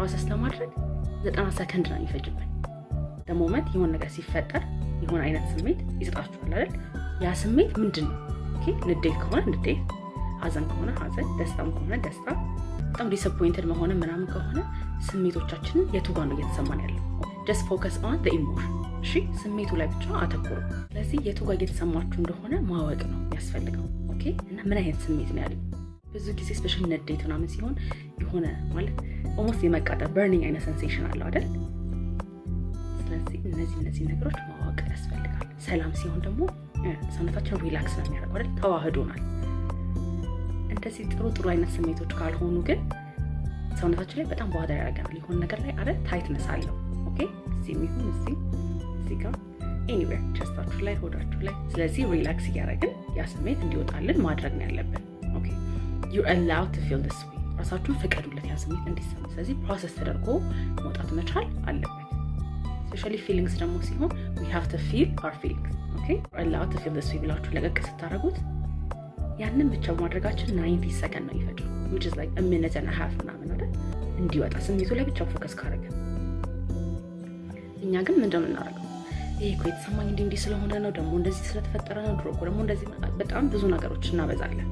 Process ለማድረግ 90 ሰከንድ ነው የሚፈጅብን። The moment የሆነ ነገር ሲፈጠር የሆነ አይነት ስሜት ይሰጣችኋል አይደል? ያ ስሜት ምንድን ነው? ንዴት ከሆነ ንዴት፣ ሀዘን ከሆነ ሀዘን፣ ደስታም ከሆነ ደስታ፣ በጣም disappointed መሆን ምናምን ከሆነ ስሜቶቻችንን የቱ ጋር ነው እየተሰማን ያለው? Just focus on emotion። እሺ፣ ስሜቱ ላይ ብቻ አተኩሩ። ስለዚህ የቱ ጋር እየተሰማችሁ እንደሆነ ማወቅ ነው የሚያስፈልገው። Okay፣ እና ምን አይነት ስሜት ነው ያለኝ? ብዙ ጊዜ especially ንዴት ምናምን ሲሆን የሆነ ማለት almost የመቃጠል burning አይነት sensation አለው አይደል? ስለዚህ እነዚህ ነገሮች ማወቅ ያስፈልጋል። ሰላም ሲሆን ደግሞ ሰውነታችን relax ነው የሚያደርገው አይደል? ተዋህዶናል። እንደዚህ ጥሩ ጥሩ አይነት ስሜቶች ካልሆኑ ግን ሰውነታችን ላይ በጣም bother ያደርገናል። የሆነ ነገር ላይ አይደል tightness አለው። Okay፣ እዚህ የሚሆን እዚህ ጋር anywhere chest ኣችሁ ላይ፣ ሆዳችሁ ላይ። ስለዚህ relax እያደረግን ያ ስሜት እንዲወጣልን ማድረግ ነው ያለብን። Okay, you're allowed to feel this way። ራሳችሁን ፍቀዱለት ያ ስሜት እንዲሰማ። ስለዚህ process ተደርጎ መውጣት መቻል አለበት። Especially feelings ደግሞ ሲሆን we have to feel our feelings። Okay, allowed to feel this way ብላችሁ ለቀቅ ስታደርጉት ያንን ብቻ በማድረጋችን 90 ሰከንድ ነው የሚፈጀው፣ which is like a minute and a half ምናምን አይደል እንዲወጣ ስሜቱ ላይ ብቻ focus ካደረግን። እኛ ግን ምንድን ነው የምናደርገው? ይሄ እኮ የተሰማኝ እንዲህ እንዲህ ስለሆነ ነው፣ ደግሞ እንደዚህ ስለተፈጠረ ነው፣ ድሮ እኮ ደግሞ እንደዚህ፣ በጣም ብዙ ነገሮች እናበዛለን።